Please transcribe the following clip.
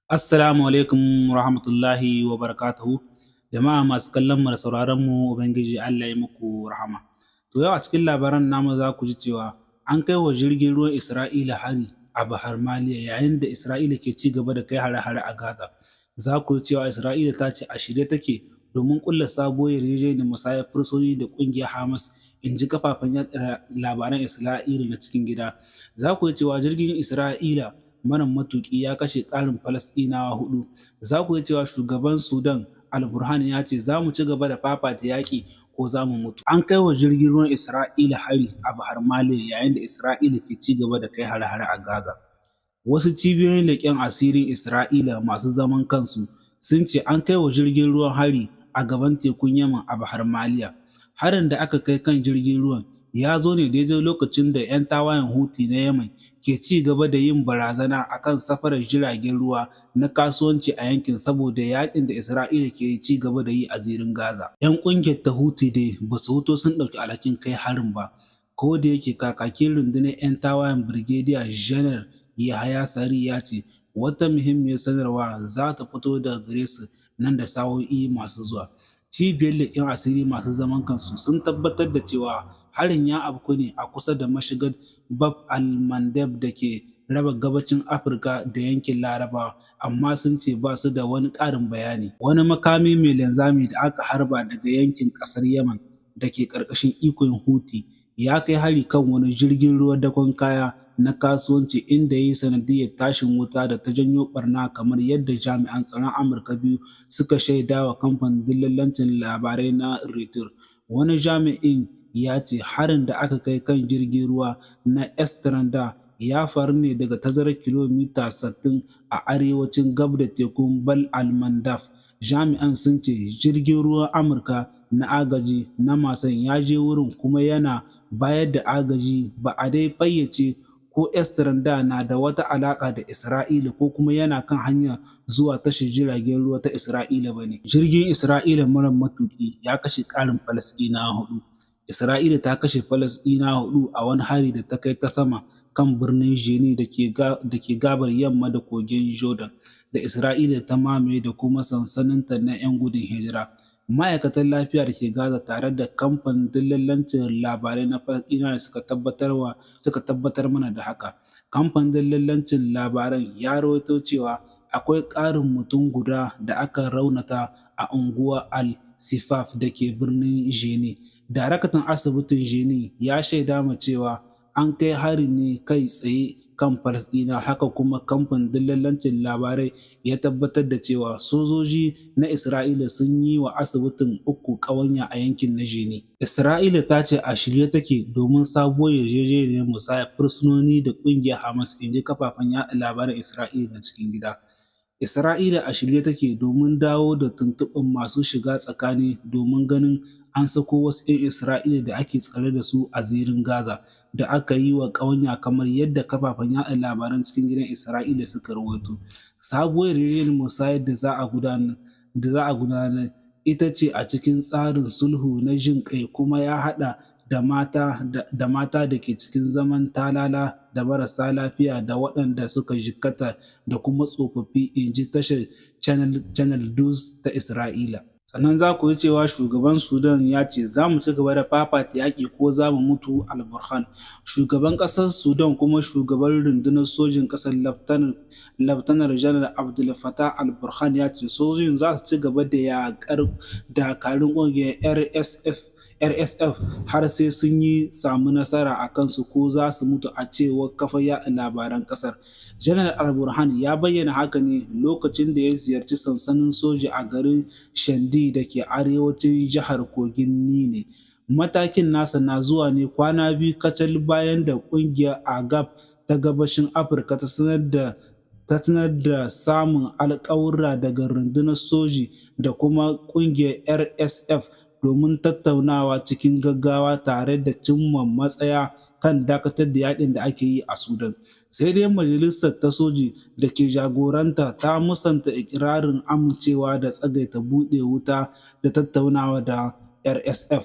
Assalamu alaikum warahmatullahi wabarakatuhu. Jama'a masu kallon mu da sauraron mu, Ubangiji Allah ya muku rahama. To, yau a cikin labaran namu za ku ji cewa an kai wa jirgin ruwan Isra'ila hari a Bahar Maliya yayin da Isra'ila ke ci gaba da kai hare-hare a Gaza. Za ku ji cewa Isra'ila ta ce a shirye take domin ƙulla sabuwar yarjejeniyar musayar fursunoni da ƙungiyar Hamas, in ji kafafen yaɗa labaran Isra'ila na cikin gida. Za ku ji cewa jirgin Isra'ila mara matuƙi ya kashe ƙarin Falasɗinawa huɗu. Za ku ji cewa shugaban Sudan Al-Burhan ya ce za mu ci gaba da fafata yaƙi ko za mu mutu. An kai wa jirgin ruwan Isra'ila hari a Bahar Maliya yayin da Isra'ila ke ci gaba da kai hare-hare a Gaza. Wasu cibiyoyin leƙen asirin Isra'ila masu zaman kansu sun ce an kai wa jirgin ruwan hari a gaban tekun Yaman a Bahar Maliya. Harin da aka kai kan jirgin ruwan ya zo ne daidai lokacin da 'yan tawayen Houthi na Yemen ke ci gaba da yin barazana a kan safarar jiragen ruwa na kasuwanci a yankin saboda yaƙin da Isra'ila ke ci gaba da yi a zirin Gaza. 'Yan ƙungiyar ta Houthi dai ba su fito sun ɗauki alhakin kai harin ba, ko da yake kakakin rundunar 'yan tawayen, Brigadier Janar Yahaya Sari, ya ce wata muhimmiyar sanarwa za ta fito daga gare su nan da sa'o'i masu zuwa. Cibiyar leƙen asiri masu zaman kansu sun tabbatar da cewa harin ya afku ne a kusa da mashigar Bab al-Mandeb da ke raba gabashin Afirka da yankin Larabawa, amma sun ce ba su da wani ƙarin bayani. Wani makami mai linzami da aka harba daga yankin ƙasar Yemen da ke ƙarƙashin ikon Houthi ya kai hari kan wani jirgin ruwan dakon kaya na kasuwanci, inda ya yi sanadiyyar tashin wuta da ta janyo ɓarna, kamar yadda jami'an tsaron Amurka biyu suka shaidawa kamfanin dillancin labarai na Reuters. Wani jami'in ya ce harin da aka kai kan jirgin ruwa na Estranza ya faru ne daga tazarar kilomita 60 a arewacin gab da tekun Bab al-Mandab. Jami'an sun ce jirgin ruwan Amurka na agaji na Mason ya je wurin kuma yana bayar da agaji. Ba a dai fayyace ko Estranza na da wata alaƙa da Isra'ila ko kuma yana kan hanyar zuwa tashar jiragen ruwa ta Isra'ila ba ne. Jirgin Isra'ila mara matuƙi ya kashe ƙarin Falasɗinawa huɗu. Isra'ila ta kashe Falasɗinawa huɗu a wani hari da ta kai ta sama kan birnin Jenin da ke gabar yamma da kogin Jordan da Isra'ila ta mamaye da kuma sansaninta na 'yan gudun hijira. Ma'aikatan lafiya da ke Gaza tare da kamfanin dillancin labarai na Falasɗinawa suka tabbatar mana da haka. Kamfanin dillancin labaran ya rawaito cewa akwai ƙarin mutum guda da aka raunata a unguwar Al-Sifaf da ke birnin Jenin. Daraktan asibitin Jenin ya shaida ma cewa an kai harin ne kai tsaye kan Falasɗinawa. Haka kuma kamfanin dillancin labarai ya tabbatar da cewa sojoji na Isra'ila sun yi wa asibitin uku ƙawanya a yankin na Jenin. Isra'ila ta ce a shirye take domin sabuwar yarjejeniyar musayar fursunoni da ƙungiyar Hamas, in ji kafafen yaɗa labaran Isra'ila na cikin gida. Isra'ila a shirye take domin dawo da tuntuɓar masu shiga tsakani domin ganin an sako wasu 'yan Isra'ila da ake tsare da su a zirin Gaza da aka yi wa ƙawanya, kamar yadda kafafen yaɗa labaran cikin gidan Isra'ila suka rawaito. Sabuwar yarjejeniyar musayar da za a gudanar ita ce a cikin tsarin sulhu na jin ƙai kuma ya haɗa da mata da ke cikin zaman talala da marasa lafiya da waɗanda suka jikkata da kuma tsofaffi, in ji tashar Channel 12 ta Isra'ila. Sannan za ku ji cewa shugaban Sudan ya ce za mu ci gaba da fafata yaƙi ko za mu mutu, Al-Burhan. Shugaban ƙasar Sudan kuma shugaban rundunar sojin ƙasar, Laftanar Janar Abdel Fattah al-Burhan, ya ce sojojin za su ci gaba da yaƙar dakarun ƙungiyar RSF har sai sun yi samu nasara a kansu ko za su mutu, a cewar kafar yaɗa labaran ƙasar. Janar Al-Burhan ya bayyana haka ne lokacin da ya ziyarci sansanin soji a garin Shandi da ke arewacin jihar Kogin Nile. Matakin nasa na zuwa ne kwana 2 kacal bayan da ƙungiyar IGAD ta Gabashin Afirka ta sanar da samun alƙawura daga rundunar soji da kuma ƙungiyar RSF domin tattaunawa cikin gaggawa tare da cimma matsaya kan dakatar da yaƙin da ake yi a Sudan. Sai dai majalisar ta soji da ke jagoranta ta musanta ikirarin amincewa da tsagaita buɗe wuta da tattaunawa da RSF.